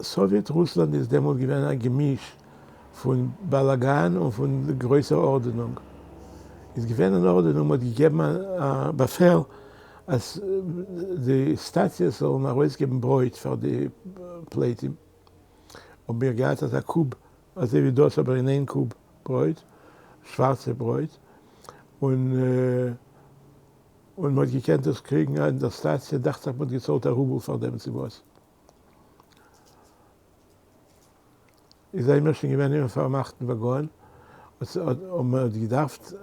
סאוויעט רוסלאנד איז דעמאלט געווען א געמיש פון באלאגאן און פון גרויסער ארדענונג. איז געווען אן ארדענונג, מ'האט געגעבן א באפעל אז די סטאציעס זאלן ארויסגעבן ברויט פאר די פליטים. האבן מיר געהאט אזא קוב, אזוי ווי דאס אבער אין איין קוב ברויט, שווארצע ברויט, און און מ'האט געקענט דאס קריגן אין דער סטאציע, דאכט זיך מ'האט געצאלט א רובל פאר דעם צו וואס. איז זעמיר שוין געווען אין פארמאכטן וואגאן, און מען האט געדארפט,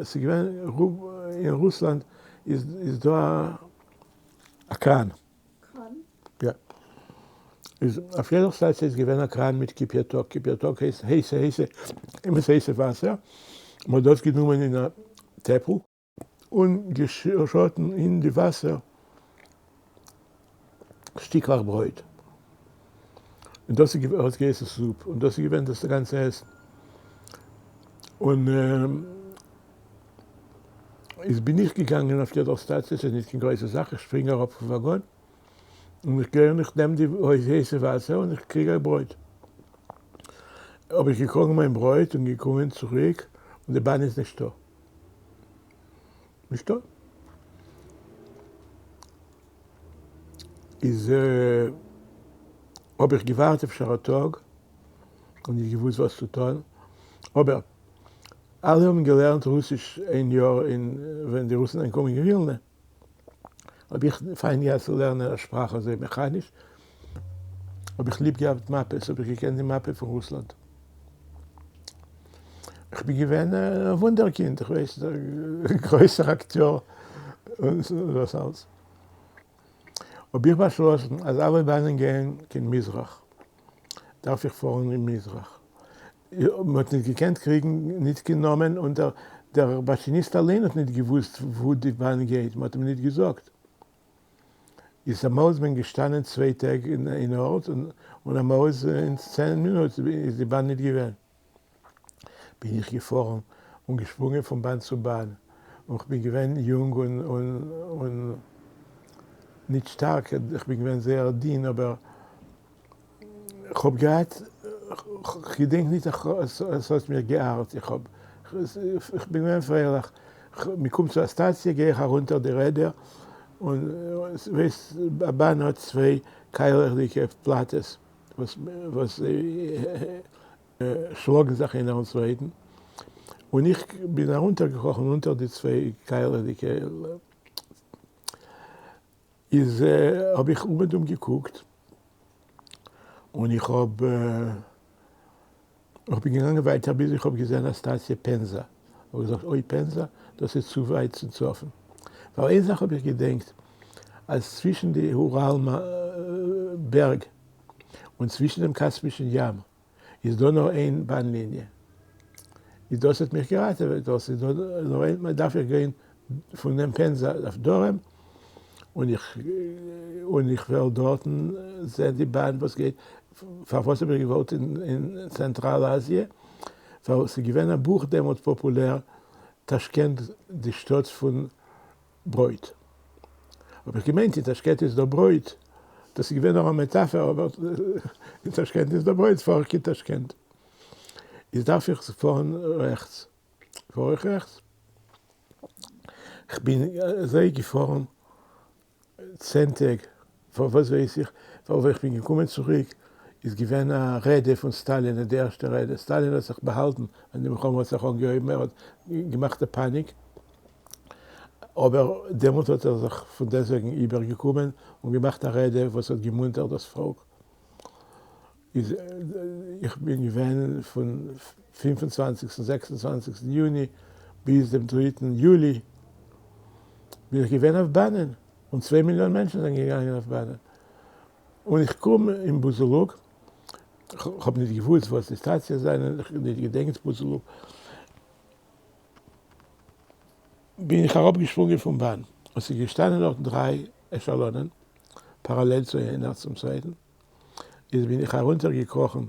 ס'איז געווען, אין רוסלאנד איז דא א קראן. קראן? יא. איז אויף יעדער סטאציע איז געווען א קראן מיט קיפיאטאק, קיפיאטאק הייסט הייסע הייסע, אמת הייסע וואסער, מען האט דאס גענומען אין א טעפל, און געשאטן אין די וואסער שטיקלעך ברויט, און דאס האט געהייסן זופ, און דאס איז געווען דאס גאנצע עסן, און איז בין איך געגאנגען אויף יעדער סטאציע, ס'איז נישט קיין גרויסע זאך, איך שפרינג אראפ פון וואגאן, און איך גיי און איך נעם די הייסע וואסער און איך קריג א ברויט. האב איך געקראגן מיין ברויט און געקומען צוריק און די באן איז נישטא. נישטא. איז האב איך געווארט אפשר א טאג און נישט געוואוסט וואס צו טון, אבער אלע האבן געלערנט רוסיש איין יאר אין ווען די רוסן זענען געקומען אין ווילנע, האב איך פיינט געהאט צו לערנען א שפראך אזוי מעכאניש, האב איך ליב געהאט מאפעס, האב איך געקענט די מאפע פון רוסלאנד. איך בין געווען א וואונדערקינד, איך ווייס, א גרויסער אקטיאר און דאס אלס. האב איך באשלאסן אז אלע באנען גייען קיין מזרח, דארף איך פארן אין מזרח. מען האט ניט געקענט קריגן ניט קיין נאמען און דער דער מאשיניסט אליין האט ניט געוואוסט וואו די באן גייט, מען האט אים ניט געזאגט. איז אמאל איז מען געשטאנען צוויי טעג אין ארט און אמאל איז אין צען מינוט איז די באן ניט געווען. בין איך געפארן און געשפרונגען פון באן צו באן און כ'בין געווען יונג און און ניט שטארק, כ'בין געווען זייער דין אבער כ'האב געהאט, כ'געדענק ניט אז עס האט מיר געארט, איך האב, כ'בין געווען פרייליך, מ'קומט צו א סטאציע גיי איך ארונטער די רעדער, און ווייסט א באן האט צוויי קיילעכדיגע פלאטעס וואס וואס שלאגן זיך איינער אין צווייטן, און איך בין ארונטערגעקראכן אונטער די צוויי קיילעכדיגע. איז האב איך אומעטום געקוקט און איך האב איך בין געגאנגען ווייטער ביז איך האב געזען א סטאציע פענזא, האב איך געזאגט אוי פענזא דאס איז צו ווייט צום צפון, ווייל איין זאך האב איך געדענקט אז צווישן די אוראל בערג און צווישן דעם קאספישן ים איז דא נאר איין באן ליניע, איז דאס האט מיך געראטעוועט, ווייל ס'איז דא נאר איין, דארף איך גיין פון דעם פענזא אויף דרום, און איך און איך וועל דארטן זען די באן וואס גייט, פארוואס האב איך געוואלט אין צענטראל אזיע, ווייל ס'איז געווען א בוך דעמאלט פאפולער, טאשקענט די שטאט פון ברויט. האב איך געמיינט אין טאשקענט איז דא ברויט, דאס איז געווען נאר א מעטאפער, אבער אין טאשקענט איז דא ברויט, פאר איך קיין טאשקענט איז דארף איך פארן רעכטס, פאר איך רעכטס. כ'בין אזוי געפארן צען טעג, פארוואס ווייס איך, ווייל ווען כ'בין געקומען צוריק איז געווען א רעדע פון סטאלין, די ערשטע רעדע, סטאלין האט זיך באהאלטן ווען די מלחמה האט זיך אנגעהויבן, ער האט געמאכט א פאניק, אבער דעמאלט האט ער זיך פון דעסוועגן איבערגעקומען און געמאכט א רעדע וואס האט געמונטערט דאס פאלק. איז איך בין געווען פון פינף און צוואנציגסטן זעקס און צוואנציגסטן יוני ביז דעם דריטן יולי בין איך געווען אויף באנען, און צוויי מיליאן מענטשן זענען געגאנגען אויף באנען, און איך קום אין בוזולוק, כ'האב נישט געוואוסט וואס די סטאציעס זענען, איך האב נישט געדענקט בוזולוק, בין איך אראפגעשפרונגען פון באן, און ס'איז געשטאנען דארטן דריי עשאלאנען פאראלעל צו איינער צום צווייטן, איז בין איך ארונטערגעקראכן, בין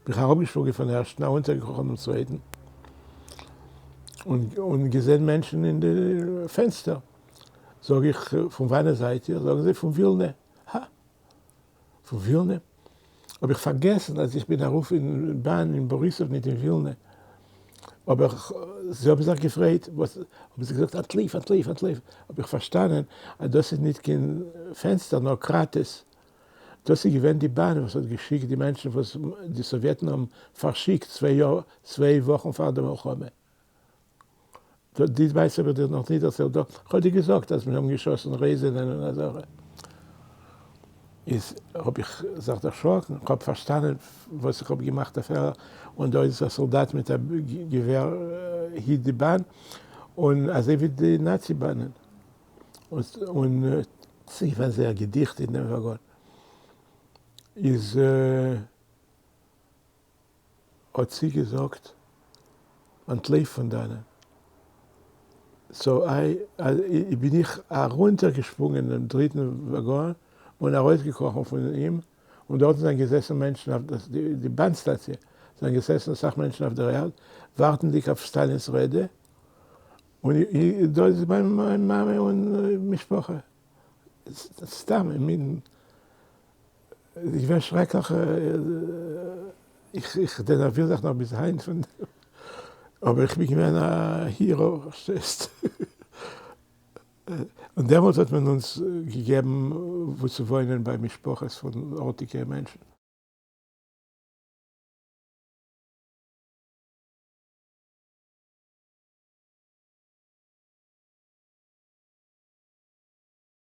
איך אראפגעשפרונגען פון ערשטן, ארונטערגעקראכן דעם צווייטן, און און געזען מענטשן אין די פענסטער. זאג איך, פון וואנען זייט איר? זאגן זיי, פון ווילנע. הא! פון ווילנע, האב איך פארגעסן אז איך בין ארויף אין באן אין באריסוב ניט אין ווילנע, אבער זיי האבן זיך געפרייט, וואס האבן זיי געזאגט אנטלויף אנטלויף אנטלויף, האב איך פארשטאנען אז דאס איז ניט קיין פענסטער נאר קראטעס, דאס איז געווען די באן וואס האט געשיקט די מענטשן וואס די סאוויעטן האבן פארשיקט צוויי יאר צוויי וואכן פאר די מלחמה. די מעשה האב איך דיר נאך ניט דערציילט דא, כ'האב דיר געזאגט אז מיר האבן געשאסן רייזענען און אזעלכע, איז האב איך זיך דערשראקן, כ'האב פארשטאנען וואס איך האב געמאכט א פעלער, און דא איז א סאלדאט מיט א געווער היט די באן, און אזוי ווי די נאצי באנען, און ס'איז געווען זייער געדיכט אין דעם וואגאן, איז. האט זי געזאגט, אנטלויף פון דאנען. so איי בין איך ארונטערגעשפרונגען דעם דריטן וואגאן און ארויסגעקראכן פון אים, און דארטן זענען געזעסן מענטשן אויף די באן סטאציע זענען געזעסן אסאך מענטשן אויף דער ערד, ווארטנדיג אויף סטאלינ'ס רעדע, און דא איז מיין מאמע און משפחה, סתם אין איז געווען שרעקליך, איך דענערוויר זיך נאך ביז היינט פון דעם, אבער איך בין געווען א hero, פארשטייסט? און דעמאלטס האט מען אונז געגעבן וואו צו וואוינען ביי משפחות פון ארטיגע מענטשן.